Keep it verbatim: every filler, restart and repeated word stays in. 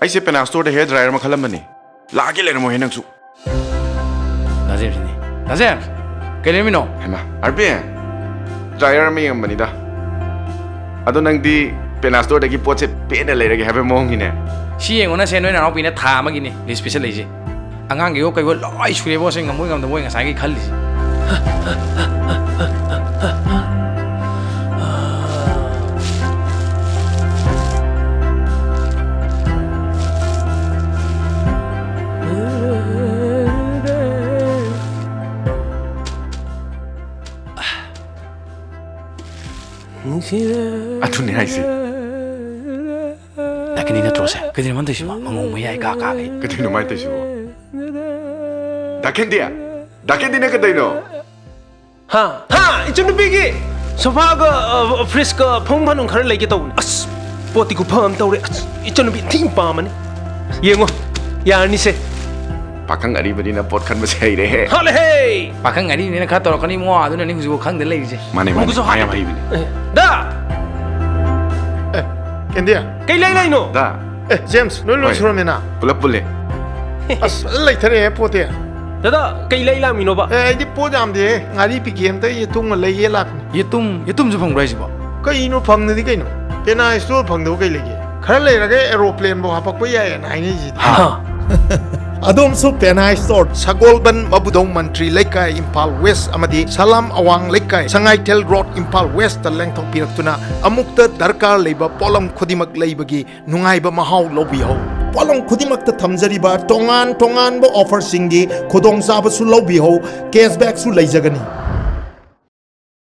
ꯑꯩꯁꯦ ꯄꯦꯅꯥ ꯁ꯭ꯇꯣꯔꯗ hair dryer ꯑꯃ ꯈꯜꯂꯝꯕꯅꯤ꯫ ꯂꯥꯛꯑꯒꯦ ꯂꯩꯔꯝꯃꯣꯍꯦ ꯅꯪꯁꯨ꯫ ꯗꯥ ꯖꯦꯝꯁꯅꯤ꯫ ꯗꯥ ꯖꯦꯝꯁ! ꯀꯩ ꯂꯩꯔꯝꯃꯤꯅꯣ? ꯍꯩꯃꯥ, ꯑꯥꯔꯕꯤꯟ! ꯗ꯭ꯔꯥꯏꯌꯔ ꯑꯃ ꯌꯦꯡꯉꯝꯕꯅꯤꯗ꯫ ꯑꯗꯣ ꯅꯪꯗꯤ ꯄꯦꯅꯥ ꯁ꯭ꯇꯣꯔꯗꯒꯤ ꯄꯣꯠꯁꯦ ꯄꯦꯟꯅ ꯂꯩꯔꯒꯦ ꯍꯥꯏꯕ ꯃꯑꯣꯡꯅꯤꯅꯦ꯫ ꯁꯤ ꯌꯦꯡꯉꯣ ꯅꯁꯦ, ꯅꯣꯏ ꯅꯅꯥꯎꯄꯤꯅ ꯊꯥ ꯑꯃꯒꯤꯅꯤ ꯂꯤꯁ ꯄꯤꯁꯜꯂꯛꯏꯁꯦ꯫ ꯑꯉꯥꯡꯒꯤꯋꯣ ꯀꯩꯋꯣ ꯂꯣꯏ ꯁꯨꯔꯦꯕꯣ, ꯁꯦ ꯉꯝꯃꯣꯏ ꯉꯝꯗꯕꯣꯏ ꯉꯁꯥꯏꯒꯤ ꯈꯜꯂꯤꯁꯦ꯫ ꯑꯗꯨꯅꯦ ꯍꯥꯏꯁꯦ꯫ ꯗꯥ ꯀꯦꯟꯗꯤ ꯅꯠꯇ꯭ꯔꯣ ꯁꯦ? ꯀꯩꯗꯧꯅꯣ ꯃꯥꯅ ꯇꯧꯏꯁꯤꯕꯣ? ꯃꯉꯣꯡ ꯃꯌꯥꯏ ꯀꯥ ꯀꯥꯒꯩ꯫ ꯀꯩꯗꯧꯅꯣ ꯃꯥꯅ ꯇꯧꯏꯁꯤꯕꯣ? ꯗꯥ ꯀꯦꯟꯗꯤ! ꯗꯥ ꯀꯦꯟꯗꯤ, ꯅꯪ ꯀꯩꯗꯧꯅꯣ? ꯍꯥ? ꯍꯥ? ꯏꯆꯟꯅꯨꯄꯤꯒꯤ ꯁꯣꯐꯥꯒ, ꯑ, ꯐ꯭ꯔꯤꯖꯀ ꯐꯃꯨꯡ ꯐꯥꯅꯨꯡ ꯈꯔ ꯂꯩꯒꯦ ꯇꯧꯕꯅꯤ꯫ ꯑꯁ, ꯄꯣꯠꯇꯤ ꯈꯨꯐ ꯑꯃ ꯇꯧꯔꯦ꯫ ꯑꯁ, ꯏꯆꯟꯅꯨꯄꯤ ꯊꯤ ꯄꯥꯝꯃꯅꯤ꯫ ꯌꯦꯡꯉꯣ, ꯌꯥꯔꯅꯤꯁꯦ꯫ ꯄꯥꯈꯪ ꯑꯔꯤꯕꯅꯤꯅ ꯄꯣꯠ ꯈꯟꯕꯁꯦ ꯍꯩꯔꯦꯍꯦ꯫ ꯍꯥꯠꯂꯦꯍꯦ! ꯄꯥꯈꯪ ꯑꯔꯤꯕꯅꯤꯅ ꯈꯔ ꯇꯧꯔꯛꯀꯅꯤ ꯃꯣ, ꯑꯗꯨꯅꯅꯤ ꯍꯧꯖꯤꯛꯐꯥꯎ ꯈꯪꯗ ꯂꯩꯔꯤꯁꯦ꯫ ꯃꯥꯅꯦ, ꯃꯥꯅꯦ, ꯑꯃꯨꯛꯀꯁꯨ ꯃꯥ ꯌꯥꯝ ꯍꯥꯠꯂꯦ꯫ ꯍꯩꯕꯅꯦ꯫ ꯑꯦ, ꯗꯥ! ꯑꯦ, ꯀꯦꯟꯗꯤ꯫ ꯀꯩ ꯂꯩ ꯂꯩꯅꯣ? ꯗꯥ꯫ ꯑꯦ, ꯖꯦꯝꯁ, ꯅꯣꯏ ꯂꯣꯏ ꯍꯣꯏ꯫ ꯁꯨꯔꯝꯃꯦꯅ? ꯄꯨꯂꯞ ꯄꯨꯜꯂꯦ꯫ ꯑꯁ, ꯐꯖꯅ ꯂꯩꯊꯔꯛꯑꯦ ꯄꯣꯠꯇꯤ꯫ ꯗꯥꯗꯥ, ꯀꯩ ꯂꯩ ꯂꯥꯛꯃꯤꯅꯣꯕ? ꯑꯦ, ꯑꯩꯗꯤ ꯄꯣꯠ ꯌꯥꯝꯗꯦ꯫ ꯉꯥꯔꯤ ꯄꯤꯀꯦ ꯑꯝꯇ ꯌꯦꯇꯨꯝꯒ ꯂꯩꯒꯦ ꯂꯥꯛꯄꯅꯤ꯫ ꯌꯦꯇꯨꯝ, ꯌꯦꯇꯨꯝꯁꯨ ꯐꯪꯕ꯭ꯔꯣ ꯍꯥꯏꯁꯤꯕꯣ? ꯀꯩꯅꯣ ꯐꯪꯗꯗꯤ ꯀꯩꯅꯣ? ꯄꯦꯅꯥ ꯁ꯭ꯇꯣꯔ ꯐꯪꯗꯕ ꯀꯩ ꯂꯩꯒꯦ? ꯈꯔ ꯂꯩꯔꯒ ꯑꯦꯔꯣꯄ꯭ꯂꯦꯟꯕꯨ ꯍꯥꯄꯛꯄ ꯌꯥꯏꯌꯦꯅ ꯍꯥꯏꯅꯩꯁꯤꯗꯤ꯫ ꯍꯥ? ꯑꯗꯣꯝꯁꯨ ꯄꯦꯅꯥ ꯁ꯭ꯇꯣꯔ, ꯁꯒꯣꯜꯕꯟ ꯃꯕꯨꯗꯧ ꯃꯟꯇ꯭ꯔꯤ ꯂꯩꯀꯥꯏ, ꯏꯝꯐꯥꯜ ꯋꯦꯁ ꯑꯃꯗꯤ ꯁꯂꯥꯝ ꯑꯋꯥꯡ ꯂꯩꯀꯥꯏ, ꯁꯉꯥꯏꯊꯦꯜ ꯔꯣꯗ, ꯏꯝꯐꯥꯜ ꯋꯦꯁꯇ ꯂꯦꯡꯊꯣꯛꯄꯤꯔꯛꯇꯨꯅ ꯑꯃꯨꯛꯇ ꯗꯔꯀꯥꯔ ꯂꯩꯕ ꯄꯣꯠꯂꯝ ꯈꯨꯗꯤꯡꯃꯛ ꯂꯩꯕꯒꯤ ꯅꯨꯡꯉꯥꯏꯕ ꯃꯍꯥꯎ ꯂꯧꯕꯤꯍꯧ꯫ ꯄꯣꯠꯂꯝ ꯈꯨꯗꯤꯡꯃꯛꯇ ꯊꯝꯖꯔꯤꯕ ꯇꯣꯉꯥꯟ ꯇꯣꯉꯥꯟꯕ ꯑꯣꯐꯔꯁꯤꯡꯒꯤ ꯈꯨꯗꯣꯡꯆꯥꯕꯁꯨ ꯂꯧꯕꯤꯍꯧ, ꯀꯦꯁꯕꯦꯛꯁꯨ ꯂꯩꯖꯒꯅꯤ꯫